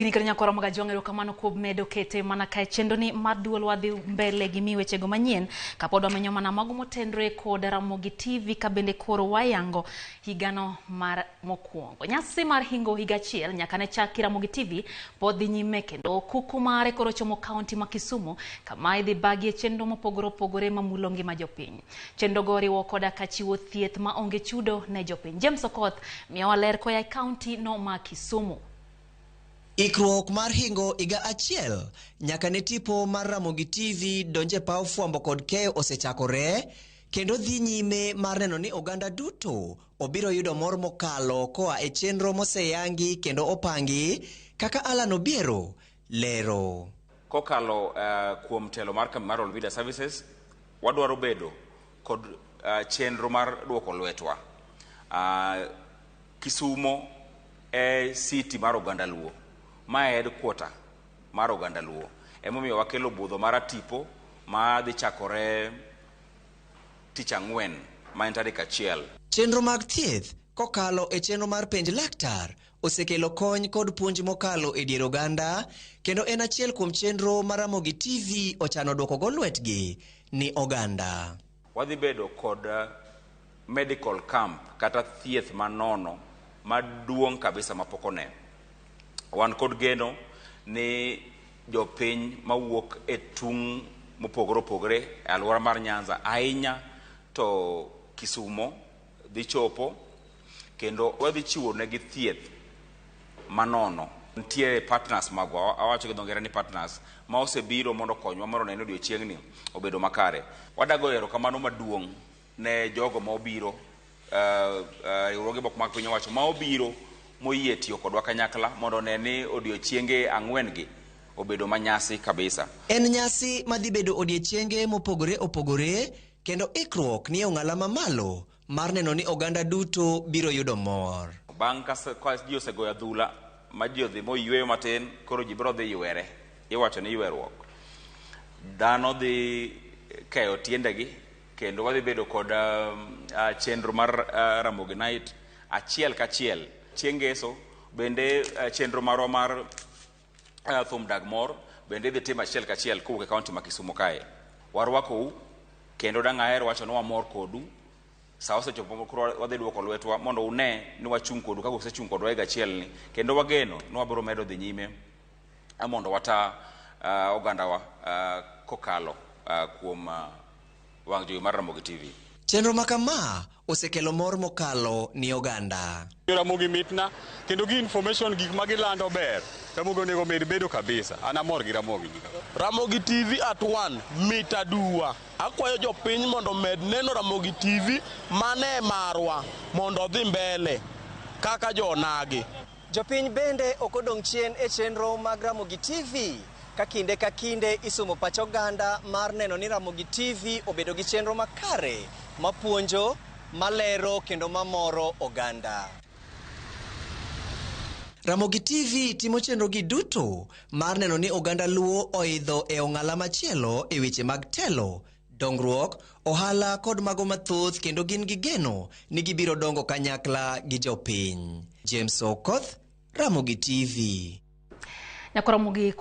Kendo nyakwara Magajwang', erokamano kuom medo kete mana kae chenro ni mar duol. Wadhi mbele gi mi wechego manyien kapod wamenyo mana mago motenre kod Ramogi TV, ka bende koro wayango higano mar mokwongo. Nyasi mar hingo higa achiel nyaka ne chaki Ramogi TV pod dhi nyime, kendo kuku mare koro chomo kaunti ma Kisumu, kama idhi bagie chenro mopogore opogore mamulo ngima jopiny. Chenro go oriwo koda ka chiwo thieth ma onge chudo ne jopiny. James Okoth miyowa ler koya e kaunti no ma Kisumu. Ikruok mar hingo higa achiel nyaka ne tipo mar Ramogi TV donje paw fwambo kod keyo osechakore kendo dhi nyime mar neno ni oganda duto obiro yudo mor mokalo koa e chenro moseyangi kendo opangi kaka Alan Obiero lero. Kokalo kuom telo mar kambi mar Royal Media Services, wadwaro bedo kod chenro mar duoko lwetwa. Kisumo e city mar oganda Luo, ma e headquarter mar oganda Luo. Emomiyo wakelo budho mar atipo ma dhi chakore tich ang'wen ma en tarik 1. Chenro mag thieth kokalo e chenro mar penj laktar osekelo kony kod puonj mokalo e dier oganda, kendo en achiel kuom chenro ma Ramogi TV ochano duoko go lwetgi ni oganda. Wadhi bedo kod medical camp kata thieth manono maduong' kabisa mapok one. Wan kod geno ni jopiny mawuok e tung' mopogore opogore e alwora mar Nyanza, ahinya to Kisumo, dhi chopo kendo wadhi chiwo negi thieth manono. Nitiere partners magwa, awacho gi dho ngere ni partners, ma osebiro mondo okonywa mondo one ni odiochieng'ni obedo makare. Wadago erokamano maduong' ne jogo ma obiro, riwruoge moko mag piny owacho ma obiro moyie tiyo kodwa kanyakla mondo one ni odiochienge 4 gi obedo manyasi kabisa. En nyasi madhi bedo odiechienge mopogore opogore, kendo ikruok ni e ong'ala mamalo mar neno ni oganda duto biro yudo mor. Bang' ka ji osegoyo adhula ma ji odhi moyweyo matin, koro ji biro dhi ywere. Iwacho ni yweruok. Dhano dhi keyo tiendegi kendo wadhi bedo kod chenro mar Ramogi Night achiel kachiel. Chieng' Ngeso bende chenro marwa mar thum dag mor bende idhi tim achiel kachiel kowuok e kaunti ma Kisumu kae. Warwakou kendo dang' aher wacho ni wamor kodu. Sa osechopo koro wadhi duoko lwetwa mondo une ni wachung' kodu kaka usechung' kodwa higa achiel ni, kendo wageno ni wabiro medo dhi nyime mondo wata ogandawa kokalo kuom wang' jowi mar Ramogi TV. Chenro ma kama osekelo mor mokalo ni oganda. Ramogi mitna kendo gi information, gik ma gilando ber. Ramogi onego med bedo kabisa. An amor gi Ramogi. Ramogi TV at 1 mit aduwa. Akwayo jopiny mondo omed neno Ramogi TV mane marwa mondo odhi mbele kaka jonagi. Jopiny bende ok odong' chien e chenro mag Ramogi TV, ka kinde ka kinde isomo pach oganda mar neno ni Ramogi TV obedo gi chenro makare mapuonjo, malero kendo mamoro oganda. Ramogi TV timo chenro gi duto mar neno ni oganda Luo oidho e ong'ala machielo e weche mag telo, dongruok, ohala kod mago mathoth, kendo gin gi geno ni gibiro dongo kanyakla gi jopiny. James Okoth, Ramogi TV. Nyakwara Ramogi.